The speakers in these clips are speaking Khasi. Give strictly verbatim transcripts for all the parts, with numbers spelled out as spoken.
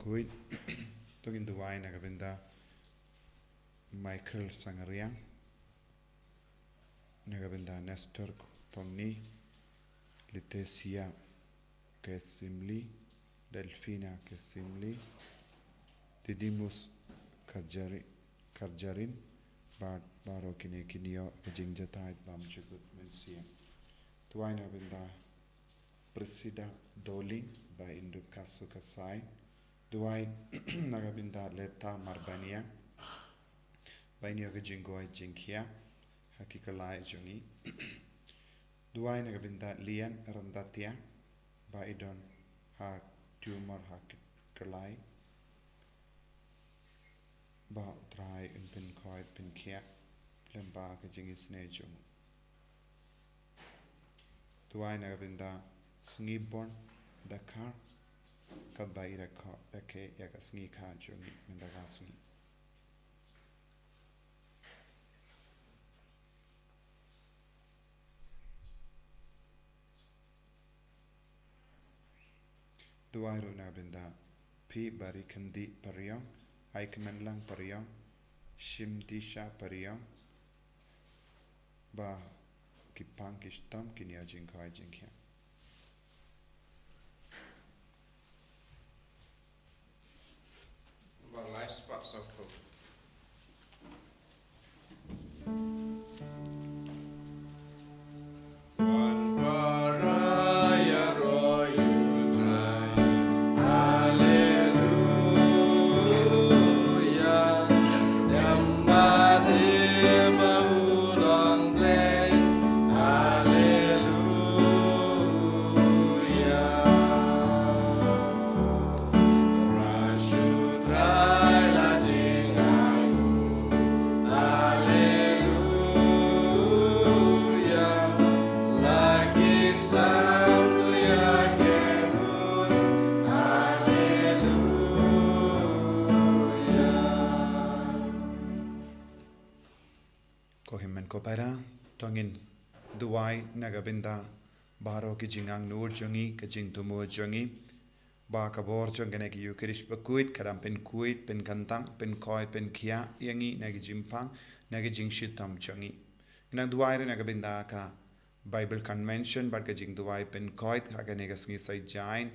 Wait. To ngin duwai na ka bynta Michael Sangariang, na ka bynta Nestor Tongni, Leticia Kesimli, Delfina Kesimli, Didymus Karjari-, Karjarin, bad baroh kine kine ïoh ka jingjahthait bymjukut mynsiem. Duwai na ka bynta Priscilla Doling, ba in dup ka suk ka saiñ. Duwai na ka bynta Leta Marbaniang, ba in ïoh ka jingkoit jingkhiah ha ki kyllai jong ngi. Duwai na ka bynta Lian Randatiang, ba i don ha tumor ha ki kyllai. Ba U Trai un pynkoit pynkhiah lem bad ka jingisynei jong u. Duwai na ka bynta Sngi Born Dakar, katba i rakhe ïa ka sngi kha jong ngi mynta ka sngi. Duwai ruh na ka bynta Pi Bari Kandi Pariong, Ai Kmenlang Pariong, Shimtisha Pariong, ba ki pang ki shitom kin ïoh jingkoit jingkhiah. Ba lai spah sawphew. Ko hynmen ko para, to ngin duwai na ka bynta baroh ki jingangnud jong ngi, ka jingthmu jong ngi, ba ka bor jong kane ka Eucharist bakhuid ka dang pynkuid, pynkyntang, pynkoit, pynkhiah ïa ngi na ki jingpang, na ki jingshitom jong ngi. Ngi nang duwai ruh na ka bynta ka Bible Convention bad ka jingduwai pynkoit ha kane ka sngi Saitjaiñ.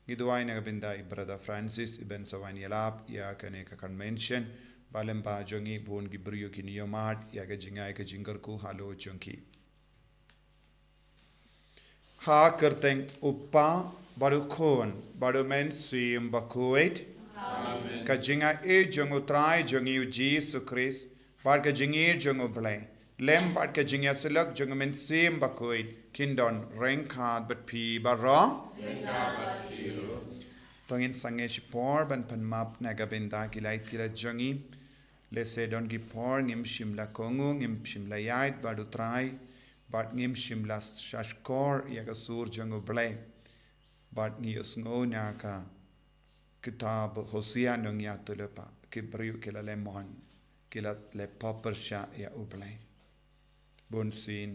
Ngi duwai na ka bynta i Brother Francis, i Ben Sawan ïalap ïa kane ka convention, ba lem bad jong ngi bun ki briew kin ïohmad ïa ka jingai ka jingkyrkhu halor jong ki. Ha ka kyrteng U Kpa bad U Khun bad U Mynsiem Bakhuid. Amen. Ka jingaiei jong U Trai jong ngi U Jisu Khrist bad ka jingïeit jong U Blei lem bad ka jingïasyllok jong U Mynsiem Bakhuid kin don ryngkat bad phi baroh. To ngin sangeh shipor ban pan map na ka bynta ki lait ki lait jong ngi. Lehse don ki por ngim shym la kohnguh, ngim shym la ïaid bad U Trai, bad ngim shym la shahshkor ïa ka sur jong U Blei. Bad ngi ïohsngew na ka kitab Hosea nongïathuhlypa, ki briew ki la leh mon, ki la leh pop pyrshah ïa U Blei. Bunsien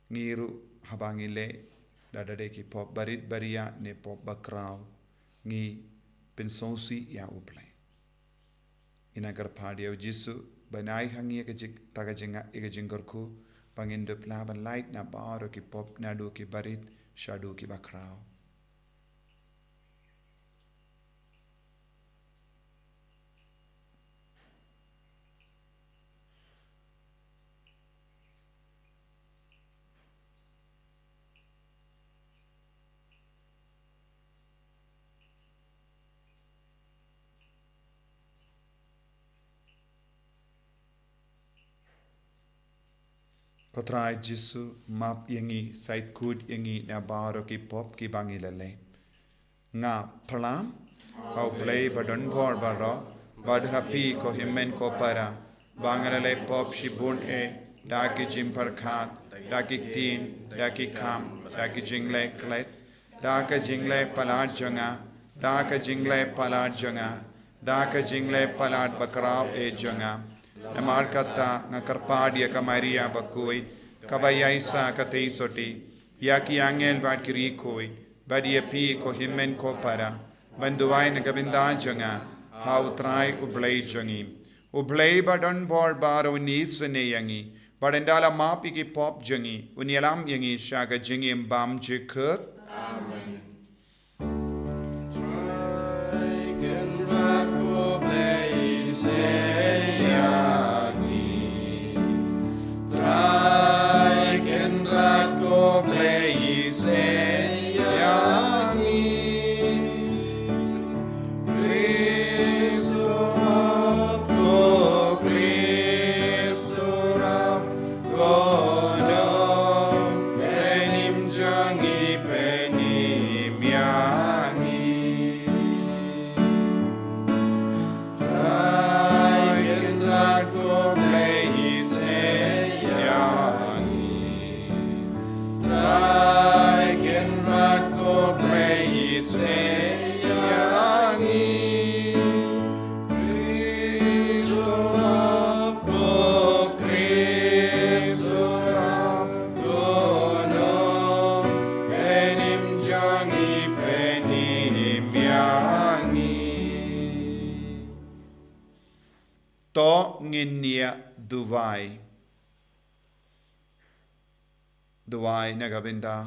ngi ruh haba ngi leh, lada dei ki pop barit baria ne pop bakhraw, ngi pynsngewsih ïa U Blei. Ngi nang kyrpad ïa U Jisu ban ai ha ngi ïa ka jing, ta ka jing, ïa ka jingkyrkhu ba ngin dup lah ban lait na baroh ki pop, naduh ki barit shaduh ki bakhraw. Ko Trai Jisu, map ïa ngi, sait kut ïa ngi na baroh ki pop kiba ngi la leh. Nga phla ha U Blei ba don bor baroh, bad ha phi ko hynmen ko para, ba nga la leh pop shibun eh, da ki jingpyrkhat, da ki ktien, da ki kam, da ki jingleh klet, da ka jingleh palat jong nga, da ka jingleh palat jong nga, da ka jingleh palat bakhraw eh jong nga. Namar kata nga kyrpad ïa ka Maria bakhuid, kaba ïaisah katei sotti, ïa ki angel bad ki riewkhuid, bad ïa phi ko hynmen ko para, ban duwai na ka bynta jong nga ha U Trai U Blei jong ngi. U Blei ba don bor baroh un isynei ïa ngi, bad ynda la map ïa ki pop jong ngi, un ïalam ïa ngi sha ka jingim bymjukut. Amen. Trai Kynrad ko Blei isynei ïa ngi. Trai Kynrad ko Blei isynei ïa ngi. Khrist u map, ko Khrist u rap, ko nongpynim jong ngi pynim ïa ngi. Trai Kynrad ko Blei isynei ïa ngi. Trai Kynrad ko Blei isynei ïa ngi. Khrist u map, ko Khrist u rap, ko nongpynim jong ngi pynim ïa ngi. To ngin ïa duwai. Duwai na ka bynta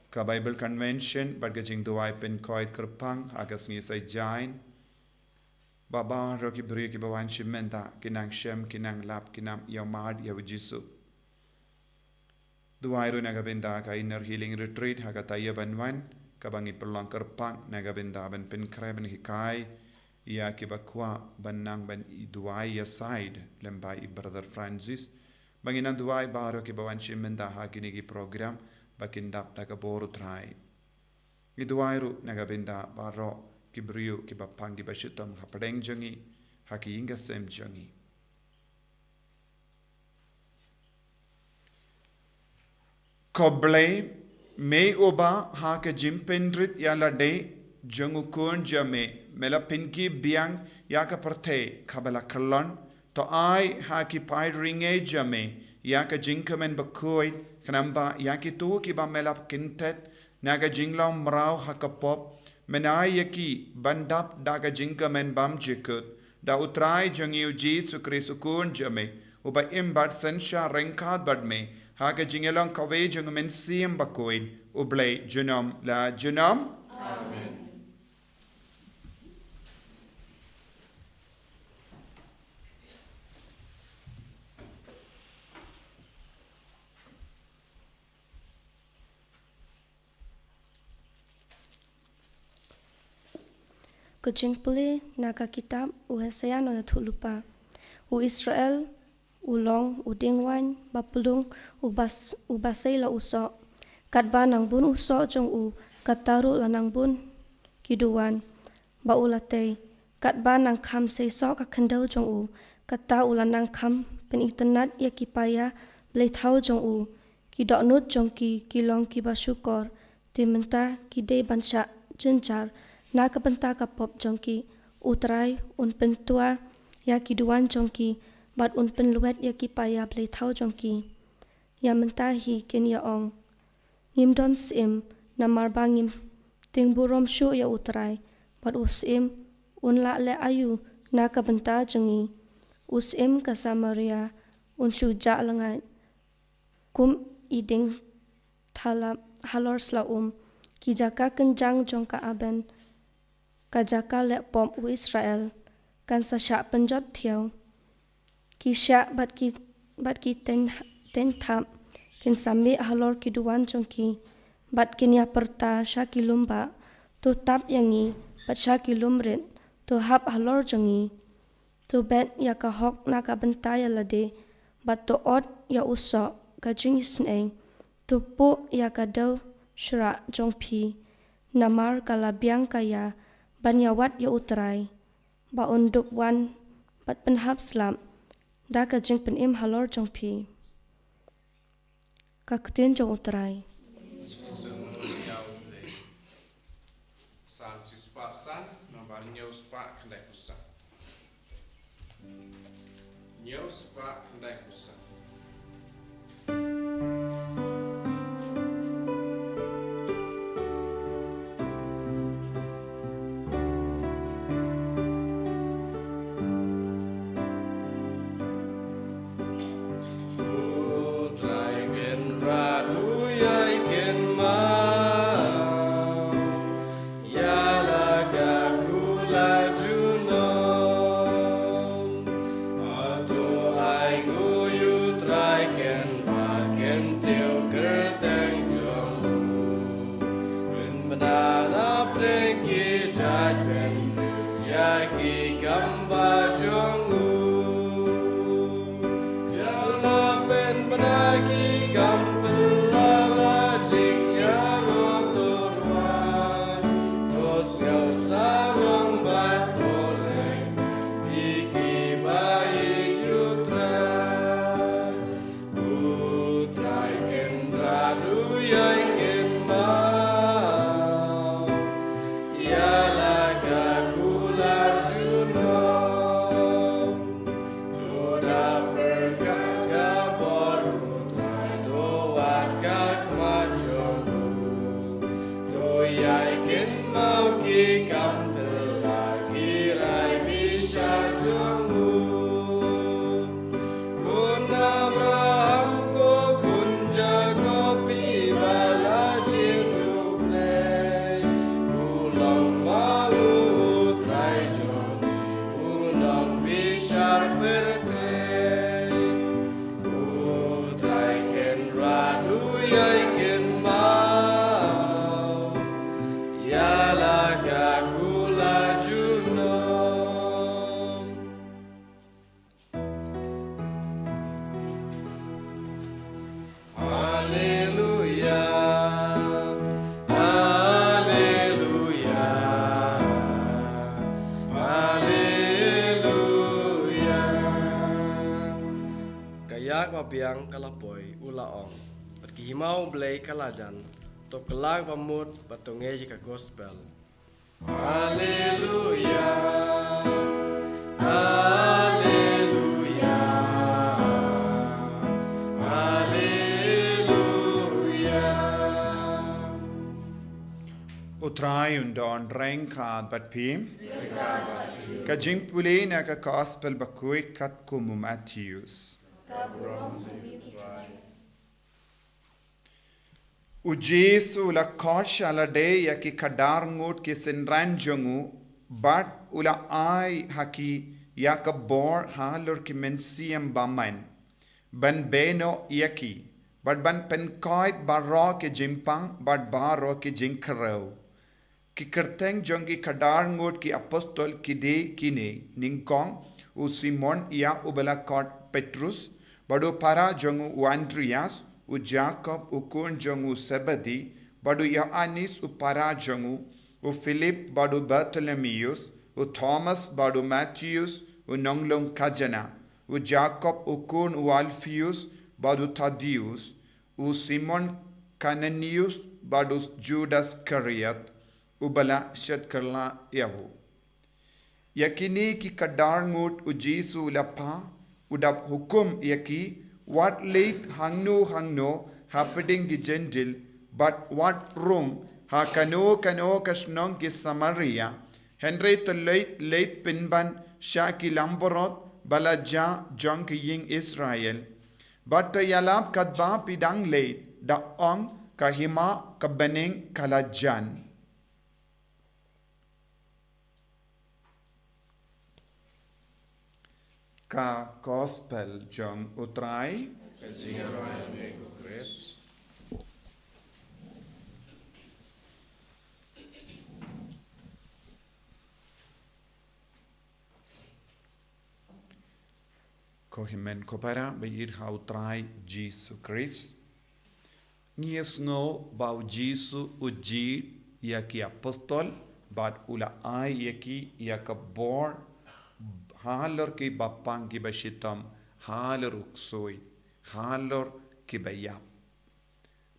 ka Bible Convention bad ka jingduwai pynkhuid kyrpang ha ka sngi Saitjaiñ, ba baroh ki briew kiba wan shim bynta kin nang shem, kin nang lap, kin nang ïa mad ïa U Jisu. Duwai ruh na ka bynta ka Inner Healing Retreat ha ka taïew ban wan, kaba ngi pynlong kyrpang na ka bynta ban pynkhreh ban hikai ïa kiba kwah ban nang ban duwai ïasaid lem bad i Brother Francis. Ba ngin nang duwai baroh kiba wan shim bynta ha kine ki program ba kin dap da ka bor U Trai. Ngi duwai ruh na ka bynta baroh ki briew kiba pang kiba shitom hapdeng jong ngi, ha ki ïing ki sem jong ngi. Ko Blei, me uba ha ka jingpynrit ïalade jong U Khun jong me, me la pynkit biang ïa ka pyrthei kaba la kyllon, to ai ha ki paid ri ngi jong me ïa ka jingkmen bakhuid, khnang ba ïa kito kiba me la kyntait na ka jinglong mraw ha ka pop, men ai ïa ki ban dap da ka jingkmen bymjukut, da U Trai jong ngi U Jisu Khrist U Khun jong me, uba im bad synshar ryngkat bad me ha ka jingïalong kawei jong U Mynsiem Bakhuid, U Blei junom la junom. Amen. Ka jingpule na ka kitab u Isaiah Nongïathuhlypa. U Israel u long u dieng waiñ ba pdung, u bas, u ba sei la u soh. Katba nang bun u soh jong u, katta ruh la nang bun ki duwan ba u la tei. Katba nang kham sei soh ka khyndew jong u, katta u la nang kham pynitynnad ïa ki paia blei thaw jong u. Ki dohnud jong ki ki long kiba shukor, te mynta ki dei ban shah jynjar na ka bynta ka pop jong ki. U Trai un pyntwa ïa ki duwan jong ki, bad un pynlwet ïa ki paia blei thaw jong ki. Ïa mynta hi kin ïa ong, ngim don syiem, namar ba ngim tieng burom shuh ïa U Trai, bad u syiem un lah leh aïu na ka bynta jong ngi? U syiem ka Samaria un shu jah lyngngai kum i dieng thalap halor sla um. Ki jaka kynjang jong ka Aven, ka jaka leh pop u Israel, kan sa shah pynjot thiaw. Ki shiah bad ki, bad ki teng, teng thap kin sa mih halor ki duwan jong ki, bad kin ïa pyrta sha ki lum bah, to tap ïa ngi, bad sha ki lum rit, to hap halor jong ngi. To bet ïa ka hok na ka bynta ïa lade, bad to ot ïa u soh ka jingisynei. To puh ïa ka dew shrah jong phi, namar ka la biang ka ïa ban ïawad ïa U Trai, ba un dup wan bad pynhap slap da ka jingpynim halor jong phi. Ka ktien jong U Trai. Psalm shispah san, nambar hynñiew spah khyndai phew san. Hynñiew spah khyndai phew san. Biang ka la poi, u la ong. Bad ka hima U Blei ka la jan. To kylla ka bamut, bad to ngeit ïa ka gospel. Haleluya. Haleluya. Haleluya. U Trai un don ryngkat bad phi. Ka jingpule na ka gospel bakhuid katkum u Mathaios. U Jisu u la khot sha lade ïa ki khadar ngut ki synran jong u, bad u la ai ha ki ïa ka bor halor ki mynsiem bymman, ban beh noh ïa ki, bad ban pynkhiah baroh ki jingpang bad baroh ki jingkhrew. Ki kyrteng jong ki khadar ngut ki apostol ki dei kine: nyngkong, u Simon ïa uba la khot Petrus, bad u para jong u, u Andreas, u Jakob u khun jong u Sebedi, bad u Ïoannis u para jong u, u Philip bad u Bartholomeus, u Thomas bad u Mathaios u nonglong khajana, u Jakob u khun u Alpheus bad u Thaddäus, u Simon Kananius bad u Judas Iskariot, uba la shet kylla ïa u. Ïa kine ki khadar ngut u Jisu u la phah, u dap hukum ïa ki, wat leit hangno hangno hapdeng ki Jentil, bad wat rung ha kano kano ka shnong ki Samaria, hynrei to leit leit pynban sha ki langbrot ba la jah jong ki ïing Israel. Bad to ïalap katba phi dang leit, da ong, ka hima ka bneng ka la jan. Ka gospel jong u Trai. Ko hynmen ko para ba ïeit ha u Trai Jisu Khrist. Ngi ïohsngew ba u Jisu u jied ïa ki apostol, bad u la ai ïa ki ïa ka bor halor ki bapang ki bashitom, halor u ksuid, halor ki baïap.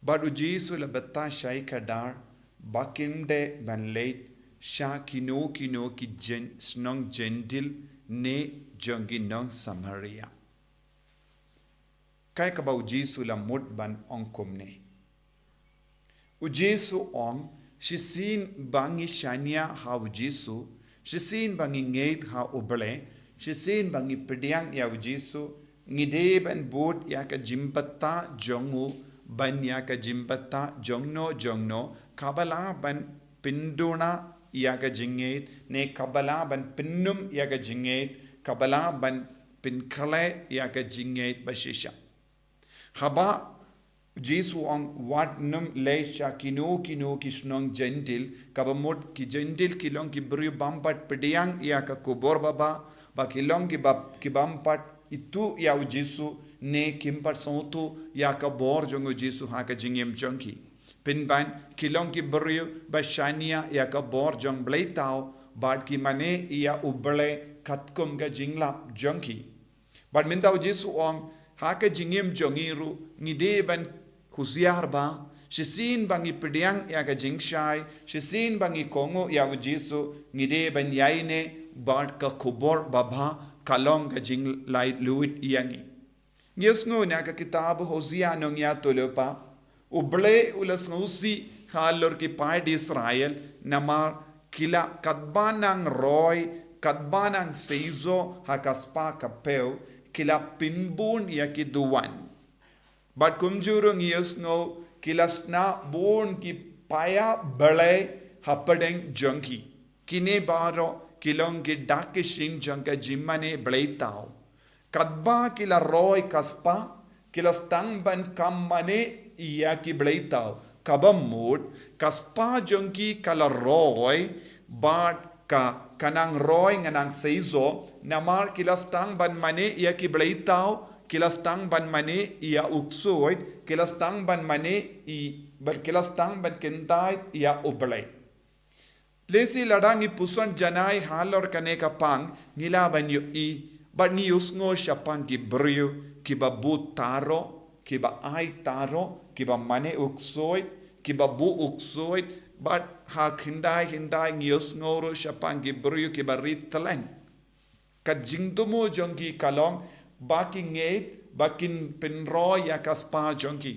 Bad u Jisu u la btah shai khadar ba kin dei ban leit sha kino kino ki jen-, shnong Jentil ne jong ki nong Samaria. Kaei kaba u Jisu u la mut ban ong kumne? U Jisu u ong, shisien ba ngi shaniah ha u Jisu, shisien ba ngi ngeit ha u Blei, shisien ba ngi pdiang ïa u Jisu, ngi dei ban bud ïa ka jingbthah jong u, ban ïa ka jingbthah jongno jongno, kaba lah ban pynduna ïa ka jingngeit, ne kaba lah ban pynum ïa ka jingngeit, kaba lah ban pynkhleh ïa ka jingngeit bashisha. Haba u Jisu u ong wat nym leit sha kino kino ki shnong Jentil, kaba mut ki Jentil ki long ki briew bym pat pdiang ïa ka khubor babha, ba ki long ki bym, ki bym pat ithuh ïa u Jisu, ne kim pat sngewthuh ïa ka bor jong u Jisu ha ka jingim jong ki. Pynban ki long ki briew ba shaniah ïa ka bor jong u Blei Thaw, bad ki mane ïa u Blei katkum ka jinglap jong ki. Bad mynta u Jisu u ong, ha ka jingim jong ngi ruh, ngi dei ban husiar ba, shisien ba ngi pdiang ïa ka jingshai, shisien ba ngi kohnguh ïa u Jisu, ngi dei ban ïaineh bad ka khubor babha, ka long ka jinglaitluid ïa ngi. Ngi ïohsngew na ka kitab Hosea nongïathuhlypa, u Blei u la sngewsih halor ki paid Israel, namar ki la katba nang roi, katba nang seisoh ha ka spah ka phew, ki la pynbun ïa ki duwan. Bad kumjuh ruh ngi ïohsngew ki la shna bun ki paidbah hapdeng jong ki. Kine baroh ki long ki dak ki shyieng jong ka jingmane Blei Thaw. Katba ki la roi ka spah, ki la sdang ban kam mane ïa ki Blei Thaw. Kaba mut, ka spah jong ki ka la roi, bad ka, ka nang roi ngan nang seisoh, namar ki la sdang ban mane ïa ki Blei Thaw, ki la sdang ban mane ïa u ksuid, ki la sdang ban mane ï, bad ki la sdang ban kyntait ïa u Blei. Lehse lada ngi puson janai halor kane ka pang, ngi lah ban ïohi, bad ngi ïohsngew shaphang ki briew, kiba bud taro, kiba ai taro, kiba mane u ksuid, kiba bud u ksuid, bad ha khyndai khyndai ngi ïohsngew ruh shaphang ki briew kiba ri tlen. Ka jingthmu jong ki ka long ba ki ngeit ba kin pynroi ïa ka spah jong ki.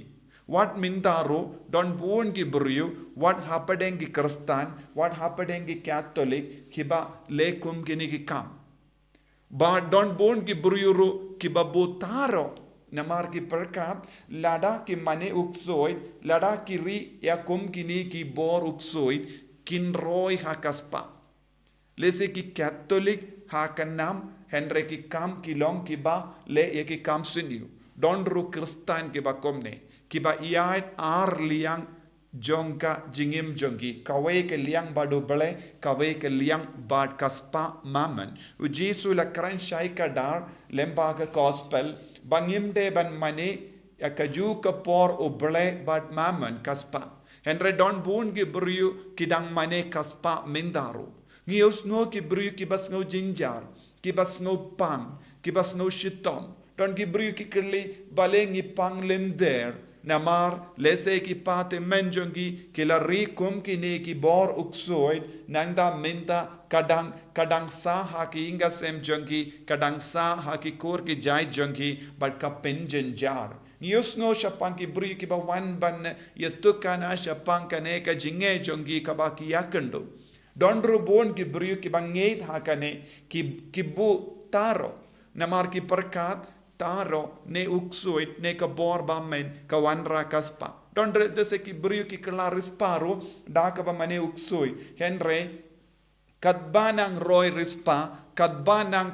Wat mynta ruh don bun ki briew, wat hapdeng ki Khristan, wat hapdeng ki Katholik, kiba leh kum kine ki kam. Ba don bun ki briew ruh kiba bud taro, namar ki pyrkhat lada ki mane u ksuid, lada ki ri ïa kum kine ki bor u ksuid, kin roi ha ka spah. Lehse ki Katholik ha ka nam, hynrei ki kam ki long kiba leh ïa ki kam sniew. Don ruh Khristan kiba kumne, kiba ïaid ar liang jong ka jingim jong ki, kawei ka liang bad U Blei, kawei ka liang bad ka spah mammon. U Jisu u la kren shai kdar lyngba ka gospel ba ngim dei ban mane ïa kajuh ka por U Blei bad mammon, ka spah. Hynrei don bun ki briew ki dang mane ka spah mynta ruh. Ngi ïohsngew ki briew kiba sngew jynjar, kiba sngew pang, kiba sngew shitom. Don ki briew ki kylli, balei ngi pang lynter? Namar lehse ki kpa tymmen jong ki ki la ri kum kine ki bor u ksuid, nangta mynta ka dang, ka dang sah ha ki ïing ki sem jong ki, ka dang sah ha ki kur ki jait jong ki, bad ka pynjynjar. Ngi ïohsngew shaphang ki briew kiba wan ban ïatukna shaphang kane ka jingeh jong ki kaba ki ïakynduh. Don ruh bun ki briew kiba ngeit ha kane, ki, ki bud taro, namar ki pyrkhat taro ne u ksuid ne ka bor ba mammon ka wanrah ka spah. Don ruh lehse ki briew ki kylla riewspah ruh da kaba mane u ksuid. Hynrei katba nang roi riewspah, katba nang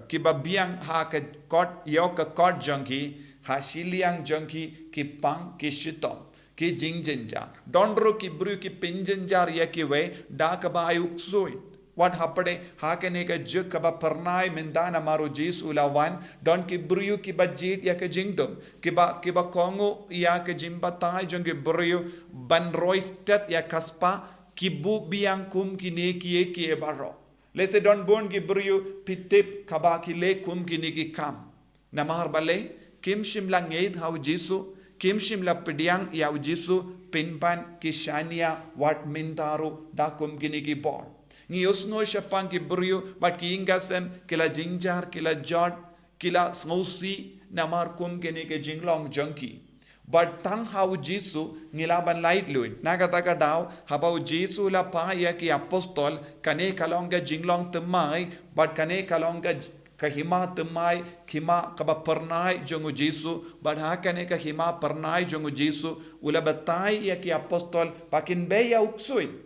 kiba biang ha ka kot, ïoh ka kot jong ki, ha shiliang jong ki ki pang, ki shitom, ki jingjynjar. Don ruh ki briew ki pynjynjar ïa kiwei da kaba ai u ksuid. Wat hapdeng ha kane ka juk kaba phyrnai mynta namar u Jisu u la wan, don ki briew kiba jied ïa ka jingdum, kiba, kiba kohnguh ïa ka jingbatai jong ki briew ban roi stet ïa ka spah, ki bud biang kum kine kiei kiei baroh. Lehse don bun ki briew phi tip kaba ki leh kum kine ki kam. Namar balei? Kim shym la ngeit ha u Jisu, kim shym la pdiang ïa u Jisu, pynban ki shaniah wat mynta ruh da kum kine ki bor. Ngi ïohsngew shaphang ki briew bad ki ïing ki sem ki la jynjar, ki la jot, ki la sngewsih namar kum kine ki jinglong jong ki. Bad tang ha u Jisu ngi lah ban laitluid. Na kata ka daw, haba u Jisu u la phah ïa ki apostol, kane ka long ka jinglong thymmai, bad kane ka long ka, ka hima thymmai, hima kaba phyrnai jong u Jisu, bad ha kane ka hima phyrnai jong u Jisu, u la batai ïa ki apostol ba kin beh ïa u ksuid.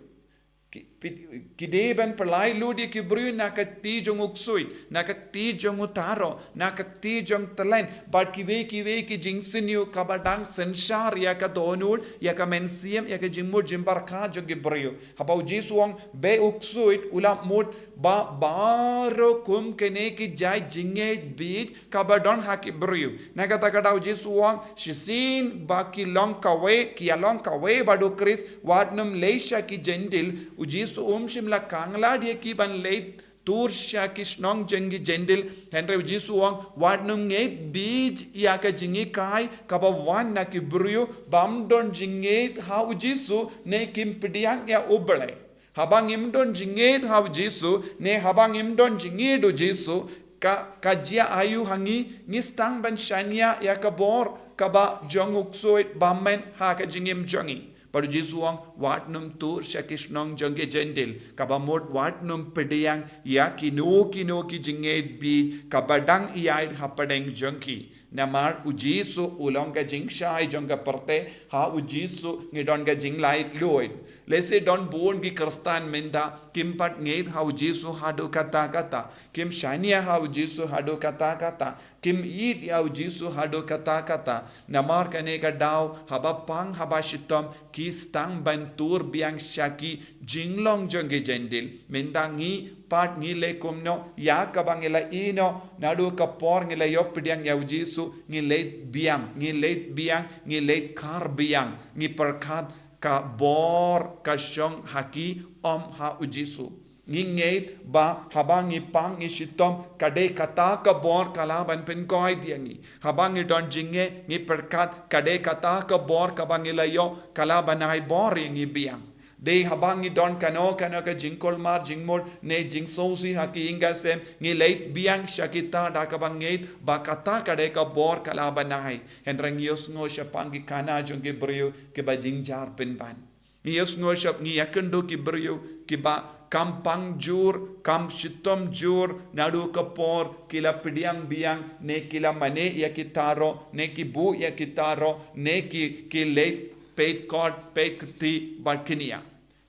Ki, pi-, ki dei ban pynlait lut ïa ki briew na ka kti jong u ksuid, na ka kti jong u taro, na ka kti jong tlen, bad kiwei kiwei ki jingsniew kaba dang synshar ïa ka dohnud, ïa ka mynsiem, ïa ka jingmut jingpyrkhat jong ki briew. Haba u Jisu u ong beh u ksuid, u la mut ba baroh kum kine ki jait jingngeit bieit kaba don ha ki briew. Na kata ka daw u Jisu u ong, shisien ba ki long kawei, ki ïa long kawei bad u Khrist, wat nym leit sha ki Jentil. U Jisu um shym la khanglad ïa ki ban leit tur sha ki shnong jong ki Jentil. Hynrei u Jisu u ong, wat nym ngeit bieit ïa ka jinghikai kaba wan na ki briew, bym don jingngeit ha u Jisu ne kim pdiang ïa u Blei. Haba ngim don jingngeit ha u Jisu, ne haba ngim don jingngeit u Jisu, ka, ka jia aïu ha ngi, ngi sdang ban shaniah ïa ka bor kaba jong u ksuid ba mammon ha ka jingim jong ngi. Bad u Jisu u ong, wat nym tur sha ki shnong jong ki Jentil, kaba mut wat nym pdiang ïa kino kino ki jingngeit bieit kaba dang ïaid hapdeng jong ki. Namar u Jisu u long ka jingshai jong ka pyrthei, ha u Jisu ngi don ka jinglaitluid. Lehse don bun ki Khristan mynta kim pat ngeit ha u Jisu haduh katta katta, kim shaniah ha u Jisu haduh katta katta, kim ïeit ïa u Jisu haduh katta katta. Namar kane ka daw haba pang haba shitom ki sdang ban tur biang sha ki jinglong jong ki Jentil. Mynta ngi pat ngi leh kumno, ïa kaba ngi la ïehnoh naduh ka por ngi la ïoh pdiang ïa u Jisu, ngi leit biang, ngi leit biang, ngi leit khar biang, ngi pyrkhat ka bor ka shong ha ki, ym ha u Jisu. Ngi ngeit ba haba ngi pang ngi shitom, ka dei kata ka bor ka lah ban pynkoit ïa ngi. Haba ngi don jingeh, ngi pyrkhat, ka dei kata ka bor kaba ngi la ïoh, ka lah ban ai bor ïa ngi biang. Dei haba ngi don kano kano ka jingkulmar jingmut ne jingsngewsih ha ki ïing ka sem, ngi leit biang sha kita da kaba ngeit ba kata ka dei ka bor ka lah ban ai. Hynrei ngi ïohsngew shaphang ki khana jong ki briew kiba jynjar pynban. Ngi ïohsngew shap, ngi ïakynduh ki briew kiba kam pang jur, kam shitom jur, naduh ka por ki la pdiang biang, ne ki la mane ïa ki thaw, ne ki buh ïa ki thaw, ne ki, ki leit peit kot, peit kti bad kñia.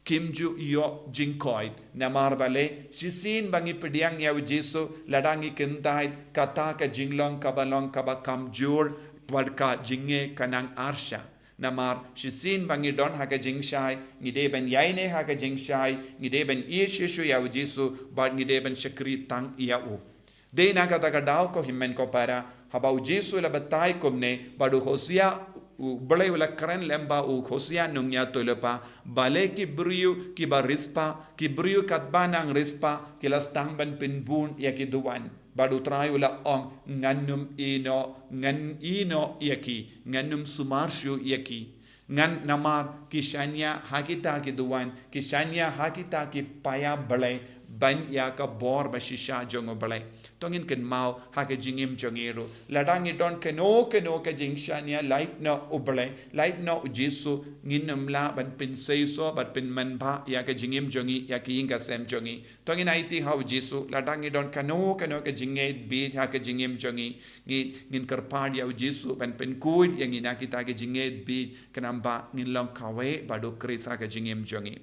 Kim ju ïoh jingkoit, namar balei, shisien ba ngi pdiang ïa u Jisu, lada ngi kyntait, kata ka jinglong kaba long kaba kam jur, bad ka jingeh ka nang arsha. Namar shisien ba ngi don ha ka jingshai, ngi dei ban ïaineh ha ka jingshai, ngi dei ban ïeit shuh shuh ïa u Jisu, bad ngi dei ban shakri tang ïa u. Dei na kata ka daw ko hynmen ko para, haba u Jisu u la batai kumne, bad u Hosea, u Blei u la kren lem bad u Hosea nongïathuhlypa, balei ki briew kiba riewspah, ki briew katba nang riewspah, ki la sdang ban pynbun ïa ki duwan. Bad u Trai u la ong, ngan ym ïehnoh, ngan ïehnoh ïa ki, ngan ym sumar shuh ïa ki. Ngan, namar ki shaniah ha kita ki duwan, ki shaniah ha kita ki paidbah Blei, ban ïa ka bor ba shisha jong u Blei. To ngin kynmaw ha ka jingim jong ngi ruh. Lada ngi don kano kano ka jingshaniah, lait noh u Blei, lait noh u Jisu, ngin ym lah ban pynseisoh, ban pynmanbha ïa ka jingim jong ngi, ïa ka ïing ka sem jong ngi. To ngin aiti ha u Jisu, lada ngi don kano kano ka jingngeit bieit ha ka jingim jong ngi, ngi, ngin kyrpad ïa u Jisu ban pynkhuid ïa ngi na kita ka jingngeit bieit, khnang ba ngin long kawei bad u Khrist ha ka jingim jong ngi.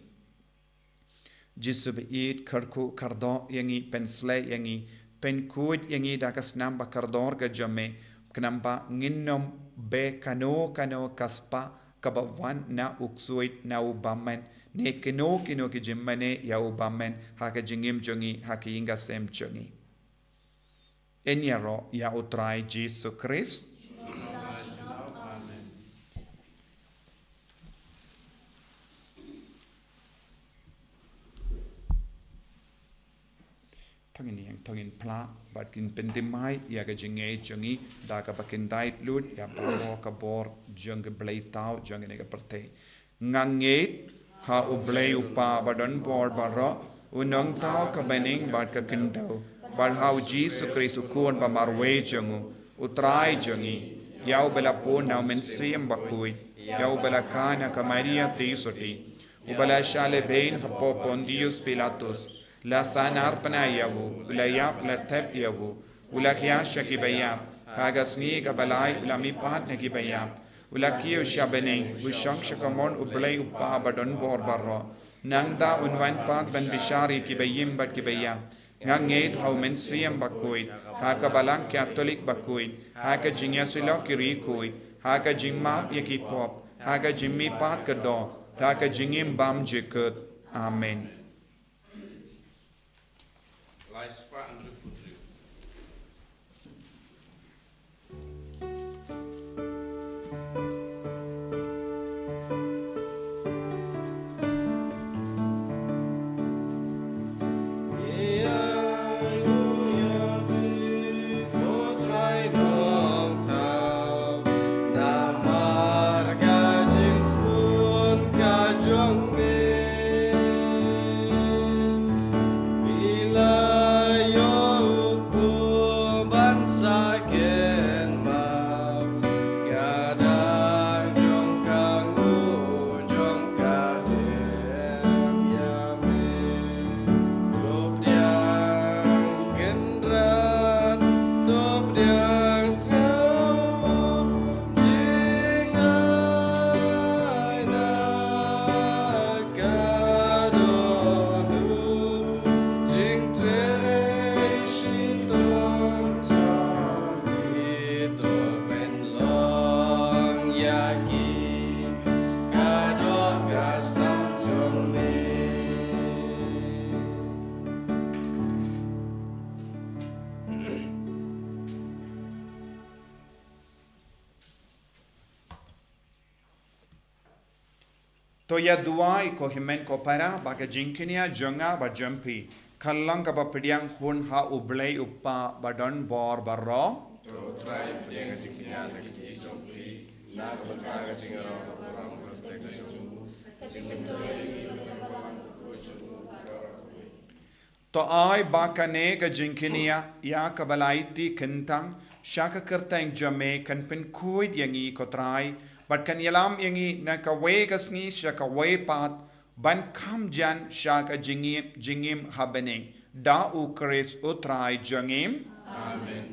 Jisu baieit, kyrkhu kyrdoh ïa ngi, pynshlei ïa ngi, pynkhuid ïa ngi da ka snam ba kordor ka jong me, khnang ba ngin ym beh kano kano ka spah kaba wan na u ksuid na u bymman, ne kino kino ki jingmane ïa u bymman ha ka jingim jong ngi, ha ka ïing ka sem jong ngi. Ngin ïaroh ïa u Trai Jisu Khrist. To ngin ïeng, to ngin phla, bad ngin pynthymmai ïa ka jingngeit jong ngi da kaba kyntait lut ïa baroh ka bor jong ka blei thaw jong kane ka pyrthei. Nga ngeit ha u Blei u Kpa ba don bor baroh, u Nongthaw ka bneng bad ka khyndew, bad ha u Jisu Khrist u Khun ba marwei jong u, u Trai jong ngi, ïa uba la pun na u Mynsiem Bakhuid, ïa uba la kha na ka Maria theisotti, uba la shah lehbeiñ hapoh Pontius Pilatus, la sahnarphna ïa u, u la ïap, la thep ïa u, u la khia sha kiba ïap, ha ka sngi kaba lai u la mihpat na kiba ïap, u la kiew sha bneng, u shong sha kamon u Blei u Kpa ba don bor baroh. Nangta un wan pat ban bishar ïa kiba im bad kiba ïap. Nga ngeit ha u Mynsiem Bakhuid, ha ka Balang Katholik bakhuid, ha ka jingïasyllok ki riewkhuid, ha ka jingmap ïa ki pop, ha ka jingmihpat ka doh, ha ka jingim bymjukut. Amen. To ïa duwai ko hynmen ko para, ba ka jingkñia jong nga bad jong phi kan long kaba pdiang hun ha U Blei U Kpa ba don bor baroh. To U Trai pdiang ka jingkñia na ki kti jong phi na ka bynta ka jingïaroh kaba burom kyrteng jong u, ka jingmyntoi ïa u, kaba long ka jong u baroh kawei. To ai ba kane ka jingkñia ïa kaba lai ti kyntang sha ka kyrteng jong me kan pynkhuid ïa ngi ko Trai, bad kan ïalam ïa ngi na kawei ka sngi sha kawei pat, ban kham jan sha ka jingim, jingim ha bneng. Da U Khrist U Trai jong ngi. Amen.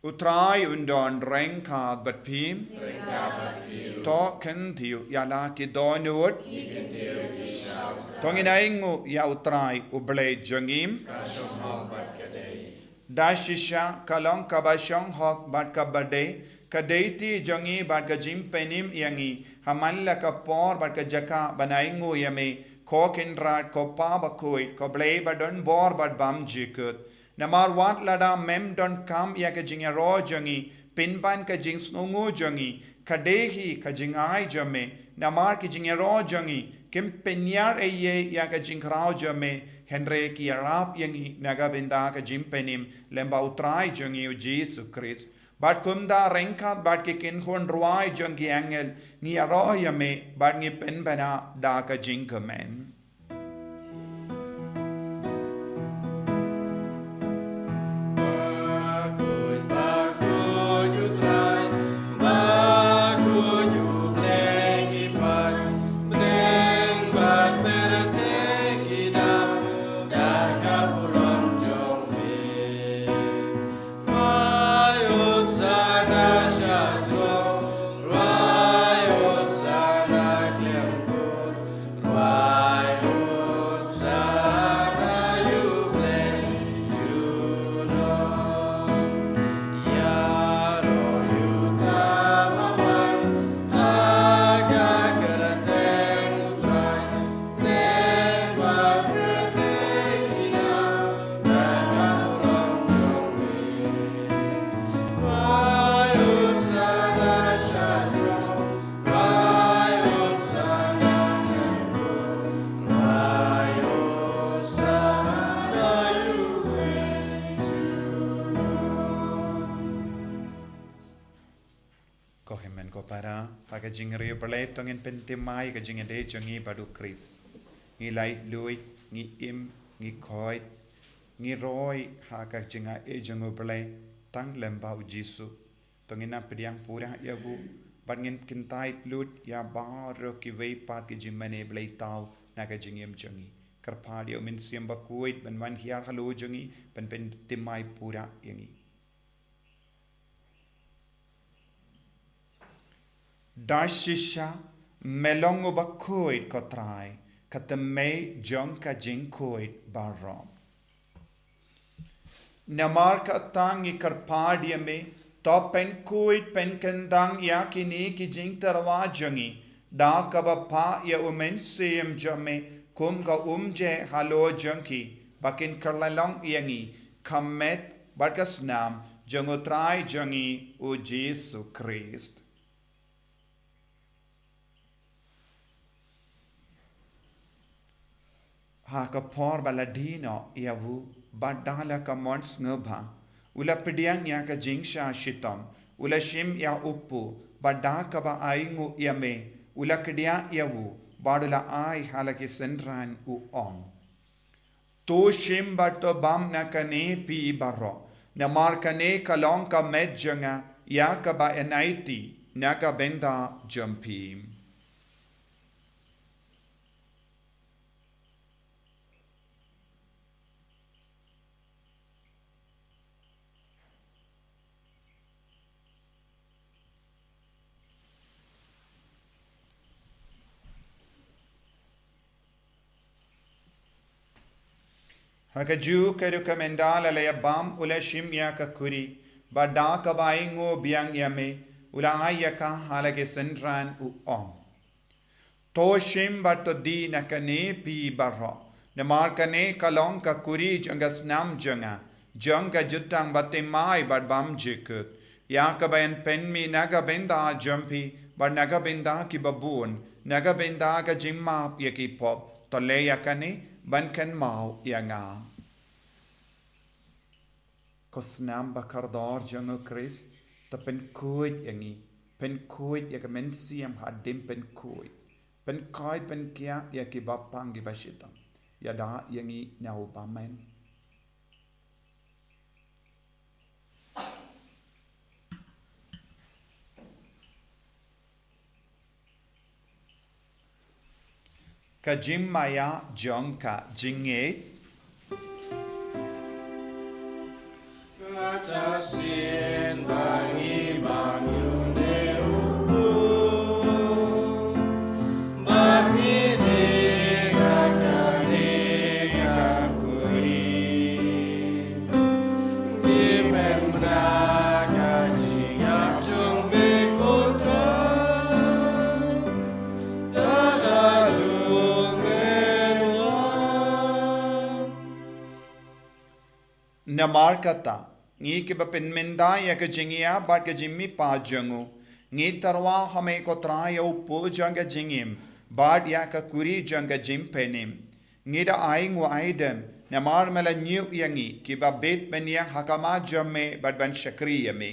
U Trai un don ryngkat bad phi. Ryngkat bad phi ruh. To kyntiew ïa la ki dohnud. Ngi kyntiew ïa ki sha U Trai. To ngin ainguh ïa U Trai U Blei jong ngi. Ka shong hok bad ka dei. Da shisha ka long kaba shong hok bad kaba dei, ka dei ti jong ngi bad ka jingpynim ïa ngi, ha man la ka por bad ka jaka ban ainguh ïa me, ko Kynrad, ko Pa bakhuid, ko Blei ba don bor bad bymjukut. Namar wat lada mem donkam ïa ka jingïaroh jong ngi, pynban ka jingsngewnguh jong ngi ka dei hi ka jingai jong me. Namar ki jingïaroh jong ngi kim pynïar ei ei ïa ka jingkhraw jong me, hynrei ki ïarap ïa ngi na ka bynta ka jingpynim lyngba U Trai jong ngi U Jisu Khrist. Bad kumta ryngkat bad ki kynhun rwai jong ki angel, ngi ïaroh ïa me bad ngi pynbna da ka jingkmen. Ko hynmen ko para, ha ka jingriewblei to ngin pynthymmai ka jingïadei jong ngi bad U Khrist. Ngi laitluid, ngi im, ngi khoit, ngi roi ha ka jingaiei jong U Blei tang lyngba U Jisu. To ngin ïa pdiang pura ïa u, bad ngin kyntait lut ïa baroh kiwei pat ki jingmane Blei Thaw na ka jingim jong ngi. Kyrpad ïa U Mynsiem Bakhuid ban wan hiar halor jong ngi, ban pynthymmai pura ïa ngi. Da shisha me long uba khuid ko Trai, ka thymmei jong ka jingkhuid baroh. Namar kata ngi kyrpad ïa me, to pynkhuid pynkyndang ïa kine ki jingtyrwa jong ngi, da kaba phah ïa U Mynsiem jong me kum ka umjai halor jong ki, ba kin kylla long ïa ngi ka met bad ka snam jong U Trai jong ngi U Jisu Khrist. Ha ka por ba la die noh ïa u, bad da la ka mon sngewbha, u la pdiang ïa ka jingshah shitom, u la shim ïa u kpu, bad da kaba ainguh ïa me, u la kdiah ïa u, bad u la ai ha la ki synran, u ong: To shim bad to bam na kane phi baroh, namar kane ka long ka met jong nga, ïa kaba yn aiti na ka bynta jong phi. Ha kajuh ka rukom ynda la ïa bam, u la shim ïa ka kuri, bad da kaba ainguh biang ïa me, u la ai ïa ka ha la ki synran, u ong: To shim bad to die na kane phi baroh, namar kane ka long ka kuri jong ka snam jong nga, jong ka jutang bathymmai bad bymjukut, ïa kaba yn pynmih na ka bynta jong phi bad na ka bynta kiba bun, na ka bynta ka jingmap ïa ki pop, to leh ïa kane ban kynmaw ïa nga. Ko snam ba kordor jong u Khrist, to pynkhuid ïa ngi, pynkhuid ïa ka mynsiem hadien pynkhuid, pynkhuid pynkiah ïa kiba pang kiba shitom, ïada ïa ngi na u bymman. Ka jingmaïa jong ka jingngeit. Ka ta sien ba ngi bam ïa une u bun, ba ngi dei na kane ka khuri. Namar kata, ngi kiba pynmynta ïa ka jingïap bad ka jingmihpat jong u, ngi tyrwa ha me ko Trai ïa u pud jong ka jingim, bad ïa ka khuri jong ka jingpynim. Ngi da ai nguh ai dem, namar me la ñiew ïa ngi, kiba bit bniang ha khmat jong me, bad ban shakri ïa me.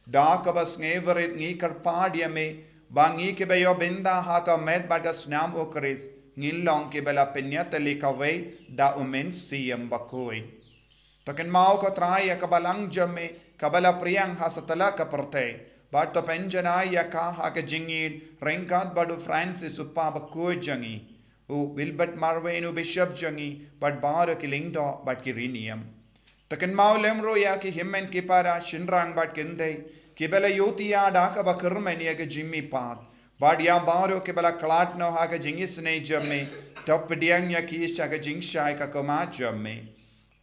Da kaba sngewrit ngi kyrpad ïa me, ba ngi kiba ïoh bynta ha ka met bad ka snam u Khrist, ngin long kiba la pynïatylli kawei, da u Mynsiem Bakhuid. To kynmaw ko Trai ïa ka balang jong me, kaba la pdiang ha satlak ka pyrthei. Bad to pynjanai ïa ka ha ka jingïeit, ryngkat bad u Francis u Kpa bakhuid jong ngi. U Wilbert Marwein u Bishop jong ngi, bad baroh ki lyngdoh, bad ki riewniam. To kynmaw lem ruh ïa ki hynmen ki para, shynrang bad kynthei, kiba la ïohthiah da kaba kyrmen ïa ka jingmihpat. Bad ïa baroh kiba la khlad noh ha ka jingisynei jong me, to pdiang ïa ki sha ka jingshai ka khmat jong me.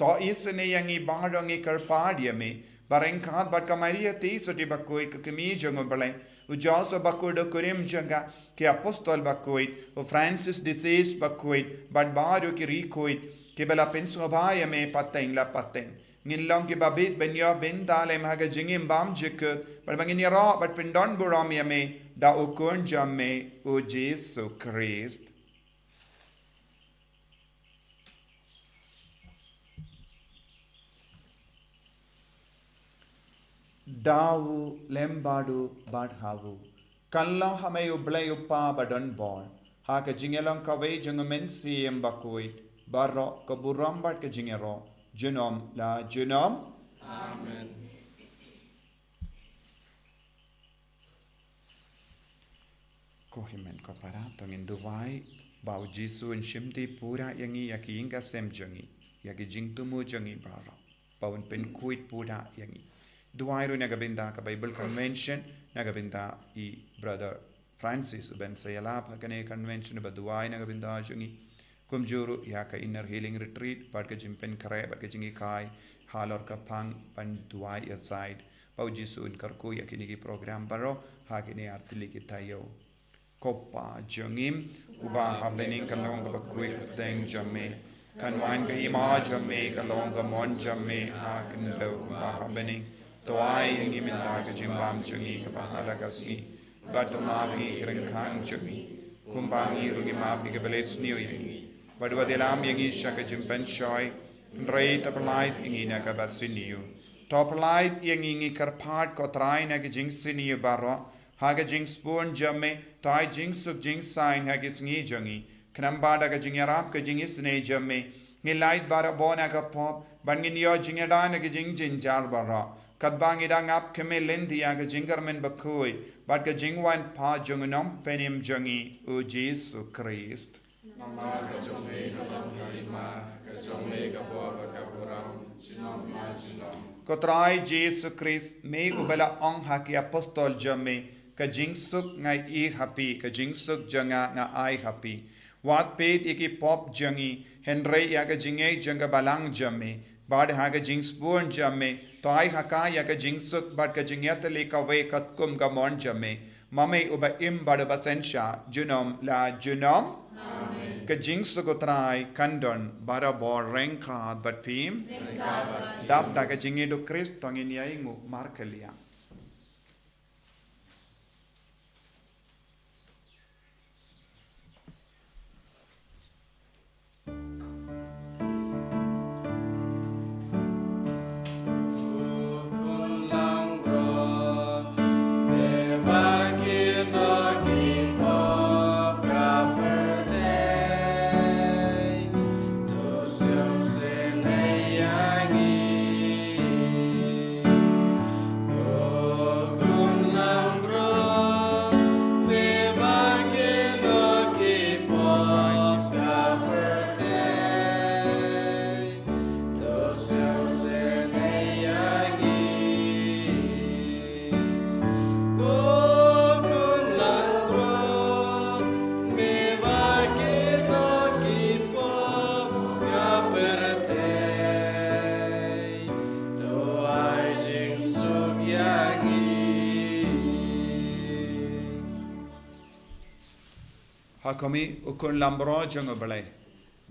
To isynei ïa ngi baroh ngi kyrpad ïa me, ba ryngkat bad ka Maria Theisotti bakhuid ka kmie jong u Blei, u Joseph bakhuid u kurim jong ka, ki apostol bakhuid, u Francis de Sales bakhuid, bad baroh ki riewkhuid, kiba la pynsngewbha ïa me pateng la pateng. Ngin long kiba bit ban ïoh bynta lem ha ka jingim bymjukut, bad ba ngin ïaroh bad pyndonburom ïa me, da u Khun jong me, u Jisu Khrist. Da u lem bad u bad ha u. Kan long ha me u Blei u Kpa badonbor. Ha ka jingïalong kawei jong u Mynsiem Bakhuid. Baroh ka burom bad ka jingïaroh. Junom la junom. Amen. Ko hynmen ko para, to ngin duwai, ba u Jisu un shimti pura ïa ngi, ïa ki ïing ki sem jong ngi, ïa ki jingthmu jong ngi baroh, ba un pynkhuid pura ïa ngi. Duwai ruh na ka bynta ka Bible Convention, na ka bynta i Brother Francis, u ban sa ïalap ha kane convention, ba duwai na ka bynta jong ngi. Kumjuh ruh ïa ka Inner Healing Retreat, bad ka jingpynkhreh, bad ka jinghikai halor ka phang ban duwai ïasaid. Ba u Jisu un kyrkhu ïa kine ki program baroh, ha kine ar tylli ki taïew. Ko Pa jong ngi, uba ha bneng, kan long kaba khuid ka kyrteng jong me. Kan wan ka hima jong me, kan long ka mon jong me, ha khyndew kumba ha bneng. To ai ïa ngi mynta ka jingbam jong ngi kaba ha la ka sngi. Bad to map ïa ngi ki ryngkang jong ngi, kumba ngi ruh ngi map ïa kiba leh sniew ïa ngi. Bad wat ïalam ïa ngi sha ka jingpynshoi, hynrei to pyllait ïa ngi na kaba sniew. To pyllait ïa ngi, ngi kyrpad ko Trai, na ka jingsniew baroh, ha ka jingsbun jong me, to ai jingsuk jingsaiñ ha ki sngi jong ngi. Khnang ba da ka jingïarap ka jingisynei jong me, ngin lait barabor na ka pop, bad ngin ïoh jingïada na ka jingjynjar baroh. Katba ngi dang ap khmih lynti ïa ka jingkyrmen bakhuid, bad ka jingwan pat jong u Nongpynim jong ngi, u Jisu Khrist. Namar ka jong me ka long ka hima, ka jong me ka bor bad ka burom, junom la junom. Ko Trai Jisu Khrist, me uba la ong ha ki apostol jong me, ka jingsuk nga ai ha phi, ka jingsuk jong nga nga ai ha phi. Wat peit ïa ki pop jong ngi, hynrei ïa ka jingngeit jong ka balang jong me. Bad ha ka jingsbun jong me, to ai ha ka ïa ka jingsuk bad ka jingïatylli kawei katkum ka mon jong me. Ma me uba im bad uba synshar, junom la junom. Amen. Ka jingsuk u Trai kan don barabor ryngkat bad phi. Ryngkat bad phi. Dap da ka jingïeit u Khrist to ngin ïai nguh markylliang. Ha kumne, u Khun Langbrot jong U Blei,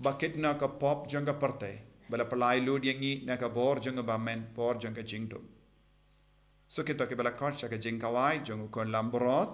ba kit na ka pop jong ka pyrthei, ba la pynlait lut ïa ngi na ka bor jong u bymman, bor jong ka jingdum. Sa kito kiba la khot sha ka jingkhawai jong u Khun Langbrot.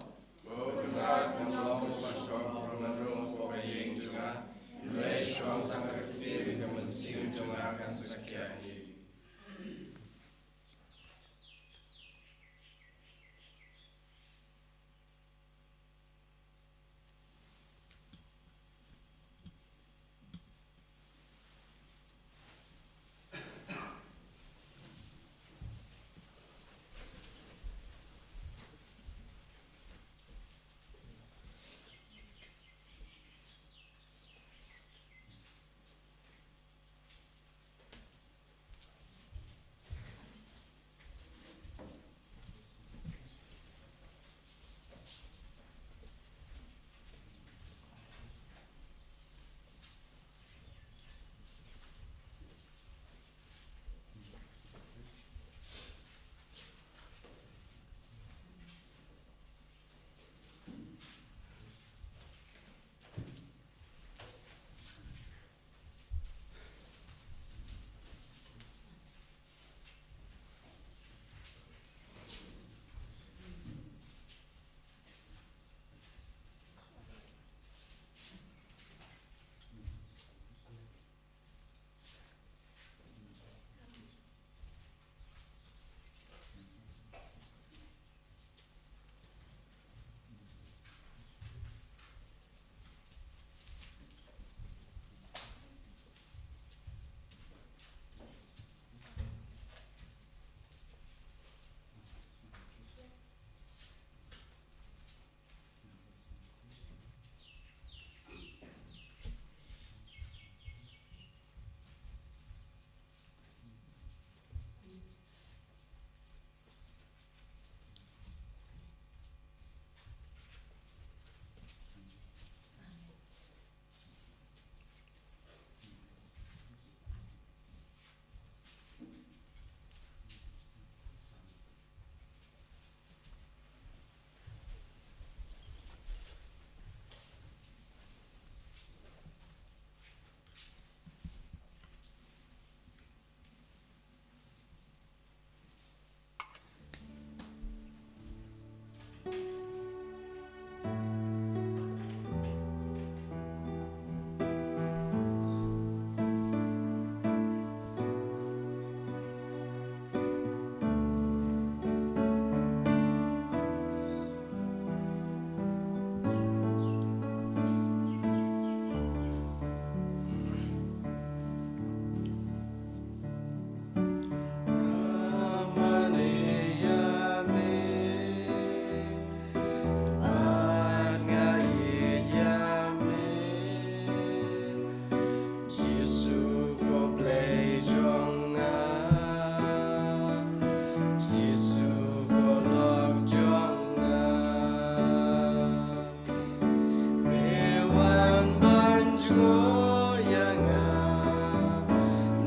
Jisu ko Blei jong nga, Jisu ko lok jong nga. Me wan ban jngoh ïa nga,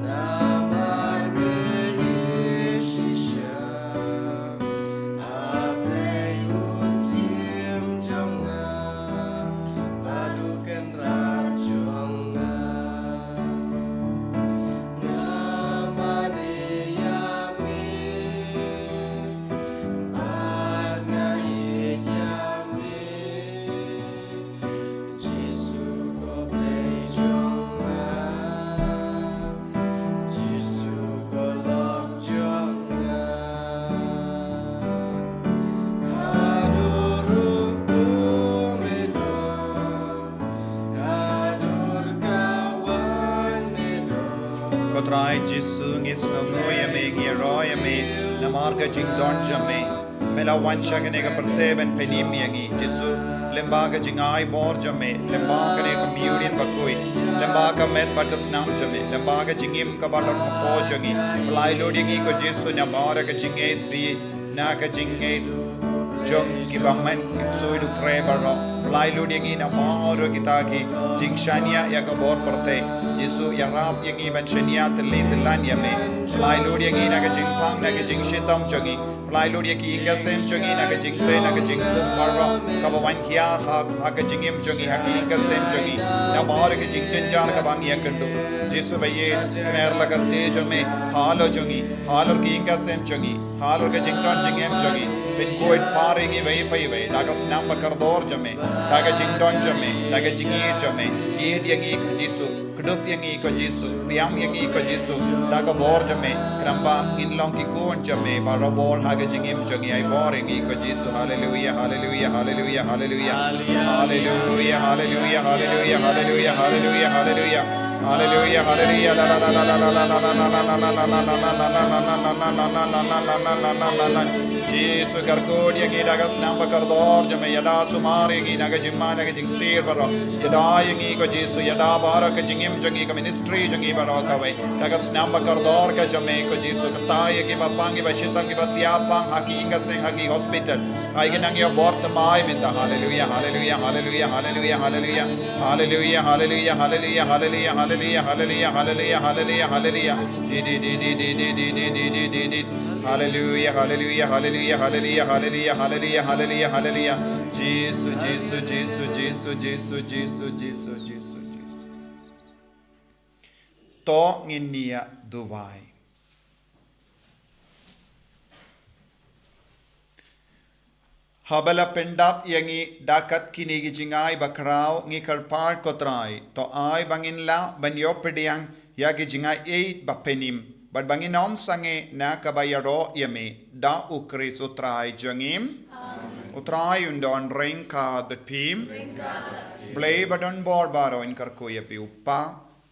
namar me ïeit shisha. A Blei u Syiem jong nga, bad u Kynrad jong nga. Nga mane ïa me, bad nga ïeit ïa me. Jisu ko Blei jong nga, Jisu ko lok jong nga. Haduh ruh kumne don, haduh ka wan ne don. Ko Trai Jisu, ngi sngewnguh ïa me, ngi ïaroh ïa me namar ka jingdon jong me. Me la wan sha kane ka pyrthei ban pynim ïa ngi. Jisu, lyngba ka jingai bor jong me, lyngba kane ka Communion Bakhuid, lyngba ka met bad ka snam jong me, lyngba ka jingim kaba don hapoh jong ngi, pynlait lut ïa ngi ko Jisu namar ka jingngeit, bad na ka jingngeit jong ki bymman, ki ksuid u khreh baroh. Pynlait lut ïa ngi na baroh kita ki jingshaniah ïa ka bor pyrthei. Jisu, ïarap ïa ngi ban shaniah tylli tyllan ïa me. Pynlait lut ïa ngi na ka jingpang, na ka jingshitom jong ngi. Pynlait lut ïa ki ïing ka sem jong ngi na ka jingtei, na ka jingkhum baroh kaba wan hiar ha, ha ka jingim jong ngi, ha ki ïing ka sem jong ngi. Namar ka jingjynjar kaba ngi ïakynduh. Jisu ba ïeit, kner la ka kti jong me halor jong ngi, halor ki ïing ka sem jong ngi, halor ka jingdon jingem jong ngi. Pynkhuid par ïa ngi iwei pa iwei da ka snam ba kordor jong me, da ka jingdon jong me, da ka jingïeit jong me. Ïeit ïa ngi ko Jisu. Kdup ïa ngi ko Jisu, pdiang ïa ngi ko Jisu, da ka bor jong me, khnang ba ngin long ki khun jong me, ba robor ha ka jingim jong ngi, ai bor ïa ngi ko Jisu. Haleluia, haleluia, haleluia, haleluia. Haleluia, haleluia, haleluia, haleluia, haleluia, haleluia. Haleluia, haleluia, la, la, la. Jisu kyrkhu ïa ngi da ka snam ba kordor jong me, ïada sumar ïa ngi na ka jingma na ka jingsir baroh. Ïada ïa ngi ko Jisu, ïada baroh ka jingim jong ngi, ka ministry jong ngi baroh kawei. Da ka snam ba kordor ka jong me ko Jisu, kata ïa kiba pang, kiba shitom, kiba thiah pang ha ki ïing ka seng, ha ki hospital. Ai ki nang ïa bor thymmai mynta. Haleluia, haleluia, haleluia, haleluia, haleluia. Haleluia, haleluia, haleluia, haleluia, haleluia, haleluia, haleluia, haleluia, haleluia. Di, di, di. Haleluia, haleluia, haleluia, haleluia, haleluia, haleluia, haleluia, haleluia. Jisu, Jisu, Jisu, Jisu, Jisu, Jisu, Jisu, Jisu, Jisu. To ngin ïa duwai. Haba la pyndap ïa ngi da kat kine ki jingai bakhraw, ngi kyrpad ko Trai, to ai ba ngin lah ban ïoh pdiang ïa ki jingai ei ba pynïm, bad ba ngin ym sangeh na kaba ïaroh ïa me, da U Khrist U Trai jong ngi. Amen. U Trai un don ryngkat bad phi. Ryngkat bad phi. Blei ba don bor baroh un kyrkhu ïa phi, U Kpa,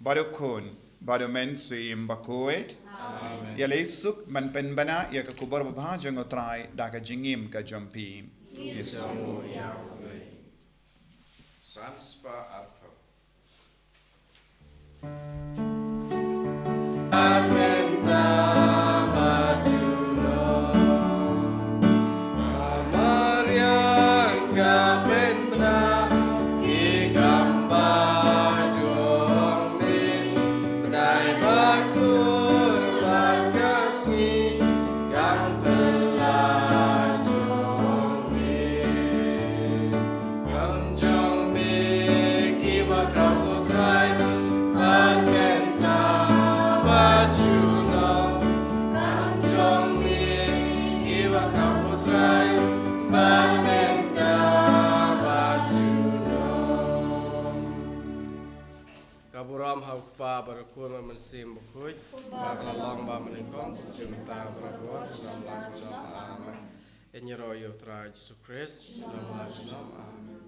bad U Khun, bad U Mynsiem Bakhuid. Amen. Ïaleh suk ban pynbna ïa ka khubor babha jong U Trai da ka jingim ka jong phi. Ngi sngewnguh ïa U Blei. San spah arphew. Ka burom ha U Kpa bad U Khun bad U Mynsiem Bakhuid. Ba ka la long ba mynnyngkong, mynta bad barabor, junom la junom. Amen. Ïaroh ïa U Trai Jisu Khrist, junom la junom. Amen.